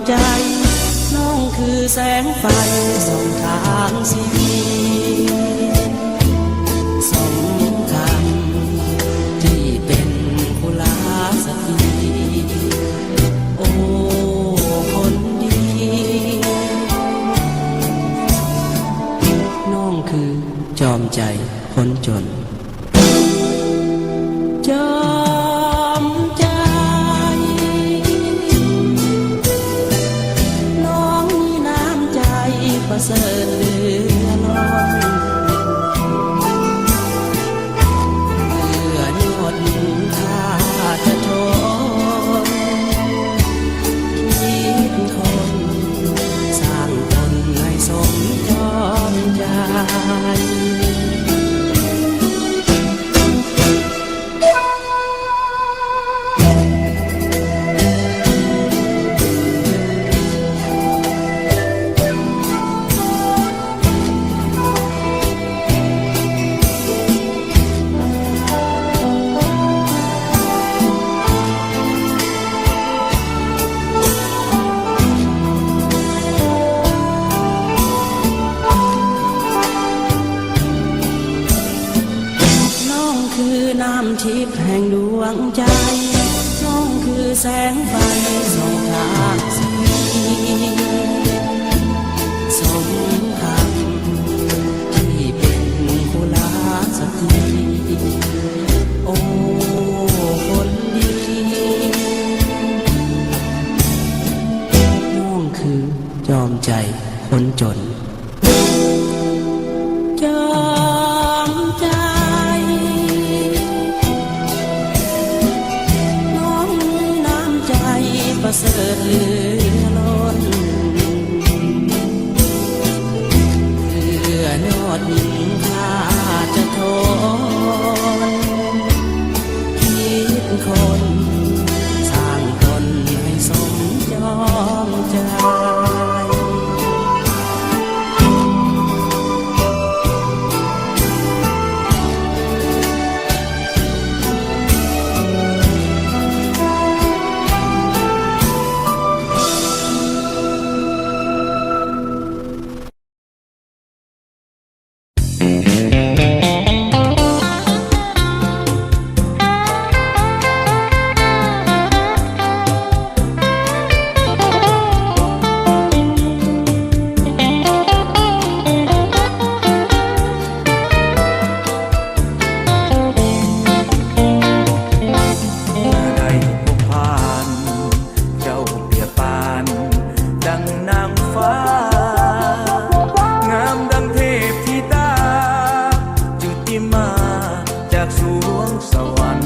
ໃຈ ນ້ອງຄືແສງໄຟສ່ອງທາງຊີວິດ ສົມຄຳທີ່ເປັນຄຸລະສະຕີ ໂອ້ ຄົນດີ ນ້ອງຄືຈອມໃຈຄົນຈົນ. ຈອມໃຈ ນ້ອງມີນ້ຳໃຈປະເສີດເຫຼືອລົ້ນ ເພື່ອຍອດຫຍິງຂ້າຈະທົນ ຄິດຄົ້ນສ້າງຕົນໃຫ້ສົມຈອມໃຈ. ນ້ອງຄືນ້ຳທິບແຫ່ງດວງໃຈ ນ້ອງຄືແສງໄຟສ່ອງທາງຊີວິດ ສົມຄຳທີ່ເປັນຄຸລະສະຕີ ໂອ້ ຄົນດີ ນ້ອງຄືຈອມໃຈຄົນຈົນ. ຈອມໃຈ ນ້ອງມີນ້ຳໃຈປະເສີດເຫຼືອລົ້ນ ເພື່ອຍອດຫຍິງຂ້າຈະທົນ ຄິດຄົ້ນສ້າງຕົນໃຫ້ສົມຈອມໃຈ. ເມື່ອໄດ້ພົບຜ່ານ ເຈົ້າປຽບປານດັ່ງນາງຟ້າ ງາມດັ່ງເທບທິດາ ຈຸຕິມາຈາກສວງສະຫວັນ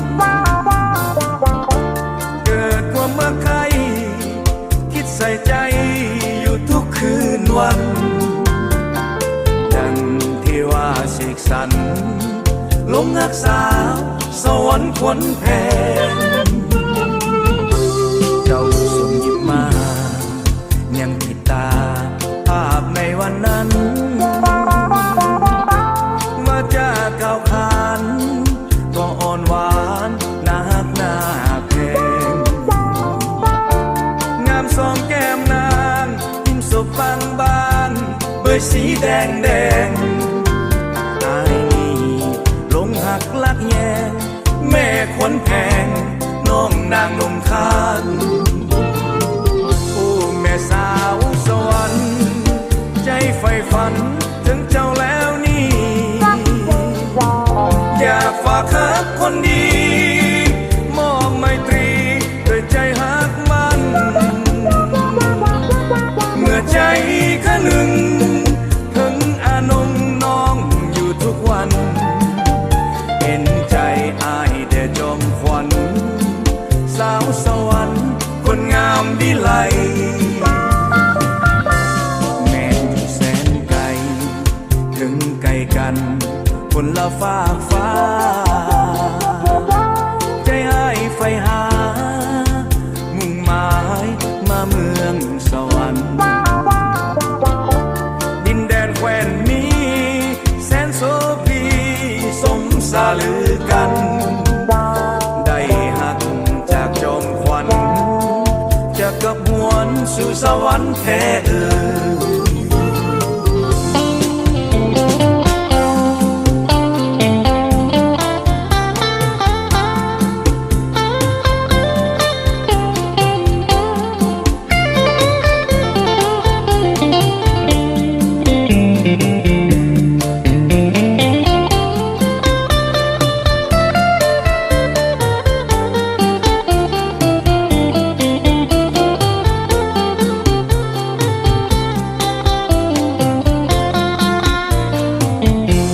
ເກີດຄວາມມັກໃຄ່ ຄິດໃສ່ໃຈຢູ່ທຸກຄືນວັນ ດັ່ງເທວາເສກສັນ ຫຼົງຮັກສາວສະຫວັນຄວັນແພງ ເຈົ້າຊົງຍິບມາ ຍັງຕິດຕາພາບໃນວັນນັ້ນ ວາຈາກ່າວຂານກໍອ່ອນຫວານ ໜ້າຮັກໜ້າແພງ ງາມສອງແກ້ມນາງ ຖິ້ມສົບບາງໆ ເບີຍສີແດງໆ ອ້າຍນີ້ຫຼົງຮັກລັກແຍງ ແມ່ຄວັນແພງ ນ້ອງນາງນົງຄານ ໂອ້ ແມ່ສາວສະຫວັນ ໃຈໃຝ່ຝັນເຖິງເຈົ້າແລ້ວນີ້ ຢາກຝາກຮັກຄົນດີ ມອບໄມຕີດ້ວຍໃຈຮັກໝັ້ນ ເມື່ອໃຈຄະນຶງ ເຖິງອານົງນ້ອງຢູ່ທຸກວັນ ເຫັນໃຈອ້າຍແດ່ຈອມຂວັນ ສາວສະຫວັນຄົນງາມວິໄລ ແມ່ນຢູ່ແສນໄກ ເຖິງໃກ້ກັນຄົນລະຟາກຟ້າ ໃຈອ້າຍໃຝ່ຫາ ມຸ່ງໝາຍມາເມືອງສະຫວັນ ດິນແດນແຄວ້ນມີແສນໂສພີ ສົມສາລືກັນ ໄດ້ຮັກຈາກຈອມຂວັນ ຈັກກັບຫວນສຸ ສະຫວັນແທ້ເອີຍ.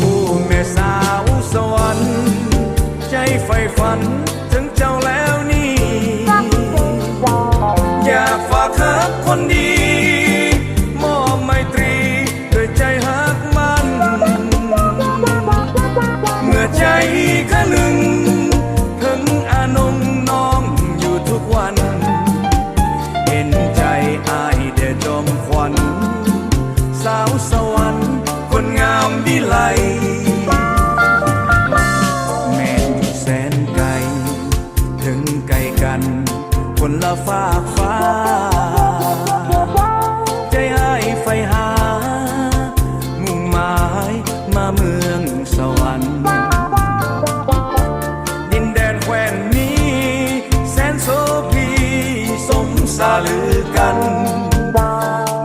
ໂອ້ ແມ່ສາວສະຫວັນ ໃຈໃຝ່ຝັນເຖິງເຈົ້າແລ້ວນີ້ ຢາກຝາກຮັກຄົນດີ ມອບໄມຕຣີ ດ້ວຍໃຈຮັກໝັ້ນ ເມື່ອໃຈຄະນຶງເຖິງອານົງນ້ອງຢູ່ທຸກວັນ ເຫັນໃຈອ້າຍແດ່ຈອມຂວັນ ສາວສະຫວັນຄົນງາມວິໄລ ແມ່ນຢູ່ແສນໄກ ເຖິງໃກ້ກັນຄົນລະຟາກຟ້າ ໃຈອ້າຍໃຝ່ຫາ ມຸ່ງໝາຍມາເມືອງສະຫວັນ ດິນແດນແຄວ້ນມີ ແສນໂສພີສົມສາລືກັນ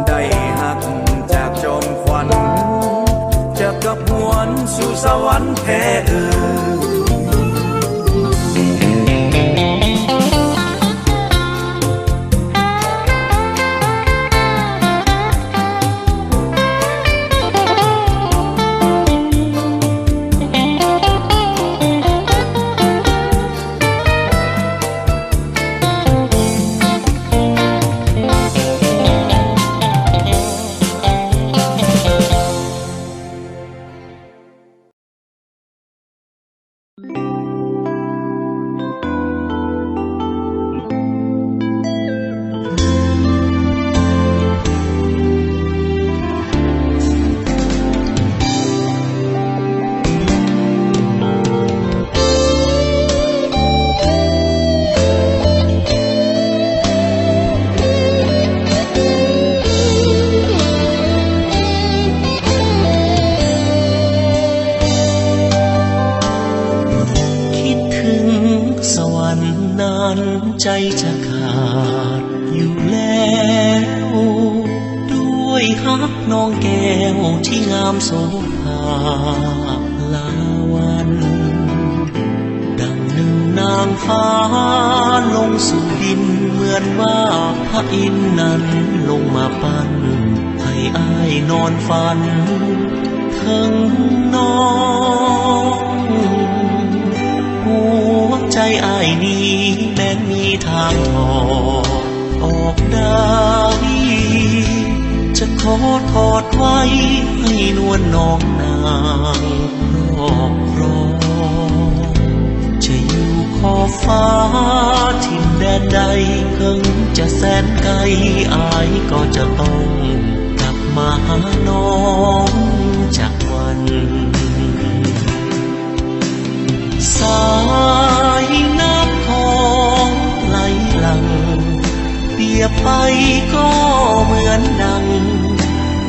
ໄດ້ຮັກຈາກຈອມຂວັນ ຈະກັບຫວນສູ່ສະຫວັນແທ້ເອີຍ. ຄິດເຖິງສະຫວັນນັ້ນໃຈຈະຂາດຢູ່ແລ້ວ ດ້ວຍຮັກນ້ອງແກ້ວທີ່ງາມໂສພາລາວັນ ດັ່ງໜຶ່ງນາງຟ້າລົງສູ່ດິນ ເໝືອນວ່າພະອິນນັ້ນລົງມາປັ້ນ ໃຫ້ອ້າຍນອນຝັນເຖິງນ້ອງ ຫົວໃຈອ້າຍນີ້ແມ່ນມີທາງຖອດອອກໄດ້ ຈະຂໍທອດໄວ້ໃຫ້ນວນນ້ອງນາງຄອບຄອງ ຈະຢູ່ຂອບຟ້າຖິ່ນແດນໃດ ເຖິງຈະແສນໄກ ອ້າຍກໍຈະຕ້ອງ ກັບມາຫານ້ອງຈັກວັນ ສາຍນ້ຳຂອງໄຫຼຫຼັ່ງ ປຽບໄປກໍເໝືອນດັ່ງ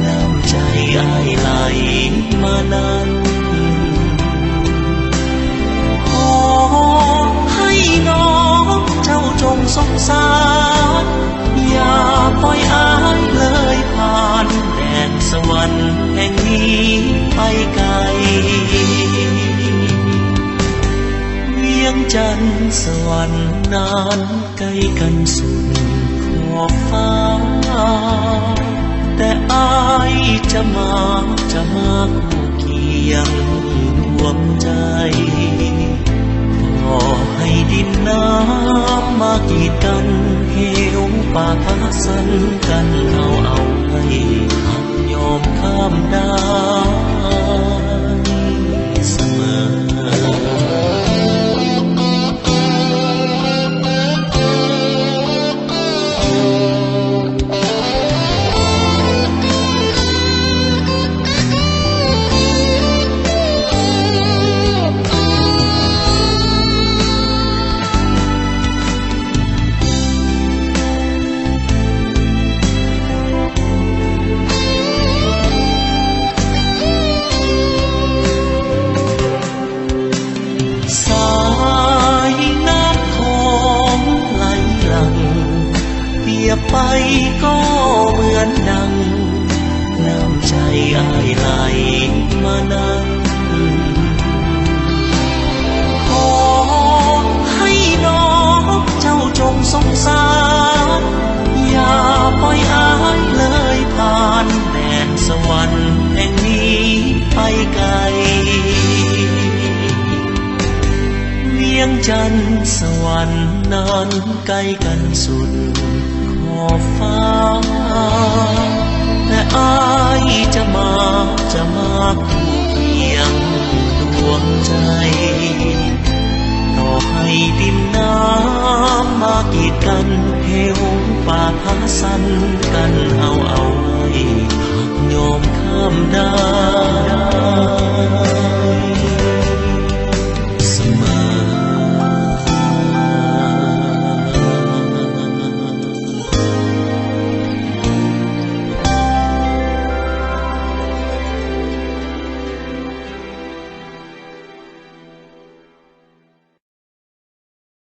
ນ້ຳໃຈອ້າຍໄຫຼມານັ້ນ ຂໍໃຫ້ນ້ອງເຈົ້າຈົ່ງສົງສານ ຢ່າປ່ອຍອ້າຍເລີຍຜ່ານ ແດນສະຫວັນແຫ່ງນີ້ໄປໄກ ວຽງຈັນສະຫວັນນັ້ນໃກ້ກັນສຸດຂອບຟ້າ ແຕ່ອ້າຍຈະມາ ຈະມາຄູ່ ຄຽງຮ່ວມໃຈ ບໍ່ໃຫ້ດິນນ້ຳມາກີດກັນ ເຫວປ່າພາສັນກັນເຮົາເອົາໄວ້ ຮັກຍອມຂ້າມໄດ້ສະເໝີ. ກັນສະຫວັນນັ້ນໄກກັນສຸດຂອບຟ້າ ແຕ່ອ້າຍຈະມາ ຈະມາຄູ່ຄຽງດວງໃຈ ຕໍ່ໃຫ້ດິນນ້ຳມາກີດກັນ ເຫວປ່າພາສັ່ນກັ້ນເຮົາເອົາໄວ້ ຫາກຍອມຂ້າມໄດ້.